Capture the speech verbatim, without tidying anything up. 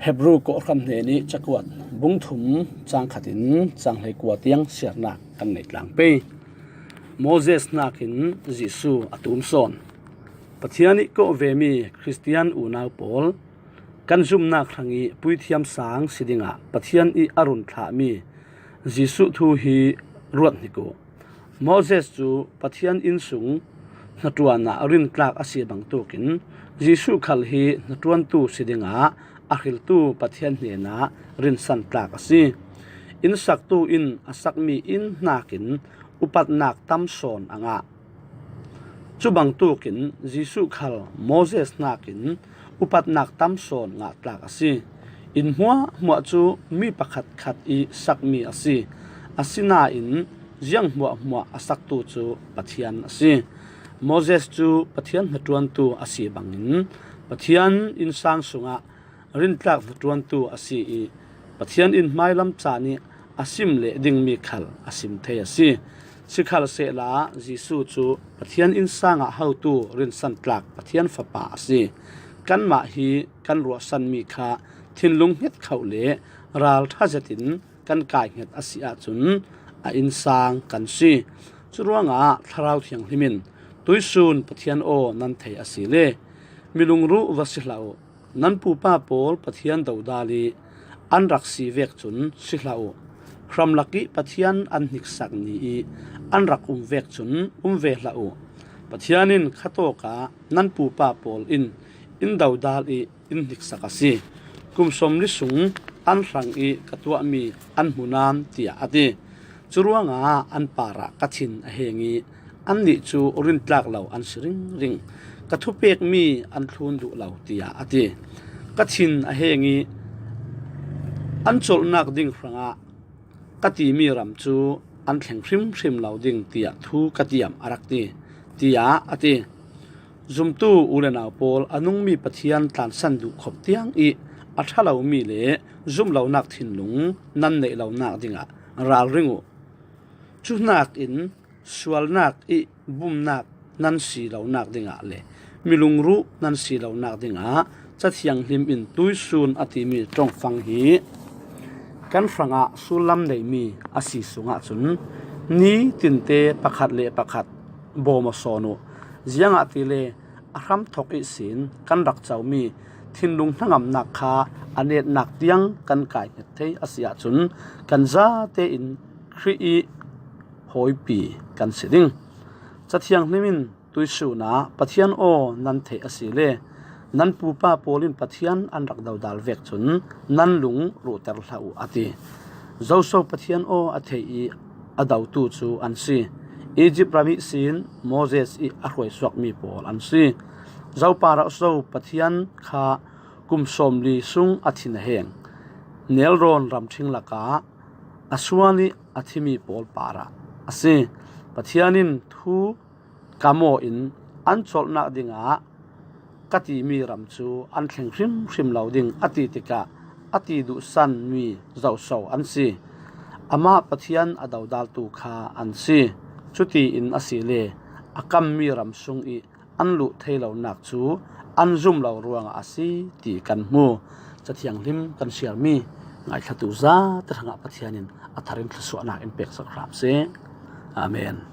Hebru kawhhran hnenih cakuat bung thum cang khatin cang hleikua tiang siarnak kan nei tlang pei. Moses hnakin Jesuh a tum sawn. Pathian ih kawh vemi Khristian unau pawl, kan zumnak hrangih puithiam sang si dingah Pathian ih a run thlahmi Jesuh thu hi ruat hnik uh. Moses cu Pathian inn sung hnaṭuan ah rintlak a si bangtukin Jesuh khal hi hnaṭuantu si dingah a hriltu Pathian hnenah rinsan tlak a si. Innsaktu in a sakmi inn hnakin upatnak tam sawn a ngah. Cubangtukin Jesuh khal Moses hnakin upatnak tam sawn ngah tlak a si. Inn hmuahhmuah cu mi pakhatkhat ih sakmi a si. Asinain ziang hmuahhmuah a saktu cu Pathian a si. Moses cu Pathian hnaṭuantu a si bangin Pathian innsang sungah rintlak hnaṭuantu a si ih Pathian in hmailam caan ih a sim leh dingmi khal a sim thei a si. Sikhalsehla Jesuh cu Pathian innsang ah hotu rinsan tlak Pathian Fapa a si. Kanmah hi kan ruahsanmi kha thinlung hnget khoh le ralṭha zetin kan kai hnget a si ahcun a innsang kan si. Curuangah Thlarau Thianghlim in, "Tuisun Pathian aw nan theih a si le, milungruh va si hlah uh. Nan pupa pawl Pathian dodal ih an rak si vek cun si hlah uh. Hramlak ih Pathian an hniksak ni ih an rak um vek cun um ve hlah uh. Pathian in khatawkah nan pupa pawl in in dodal ih in hniksak a si. Kum sawmli sung an hrang ih ka tuahmi an hmu nain," tiah a ti. Curuangah an parah ka thin a heng ih annih cu rintlak lo an si ringring. Ka thupekmi an thlun duh lo, tiah a ti. Ka thin a heng ih an colhnak ding hrangah ka timi ram cu an thleng hrimhrim lo ding, tiah thu ka tiam a rak ti, tiah a ti. Zumtu u le nau pawl, a nungmi Pathian tlansan duh khop tiang ih a ṭha lomi le zumlonak thinlung nan neih lonak dingah ralring uh. Cuhnakin sualnak ih bumnak nan si lonak dingah le milungruh nan si lonak dingah Ca Thianghlim in tuisun a timi ṭongfang hi kan hrangah sullam neimi a si sungah cun ni tinte pakhat le pakhat bawm aw sawn uh. Ziangahtile a hramthok ihsin kan rak comi thinlung hnangamnak kha a netnak tiang kan kai hnget thei a si ahcun kan zate in Khrih ih hawipi kan si ding. Ca Thianghlim in, "Tuisun ah Pathian aw nan theih a si le, nan pupa pawl in Pathian an rak dodal vek cun nan lung ruhter hlah uh," a ti. Zoso Pathian aw a theih ih a dotu cu an si. Izipt ram ihsin Moses ih a hruaisuakmi pawl an si. Zo parah zo Pathian kha kum sawmli sung a thin a heng, nelrawn ramṭhing lakah a sual ih a thimi pawl parah a si. Pathian in, "Thu kam aw in an colhnak dingah ka timi ram cu an thleng hrimhrim lo ding," a ti tikah a ti duhsanmi zoso an si. Amah Pathian a dodaltu kha an si. Cutiin a si le a kammi ram sung ih an luh thei lonak cu an zum lo ruangah a si ti kan hmu. Ca Thianghlim kan siarmi ngaithlatu zate hrangah Pathian in a thar in thluasuahnak in peksak hram seh. Amen.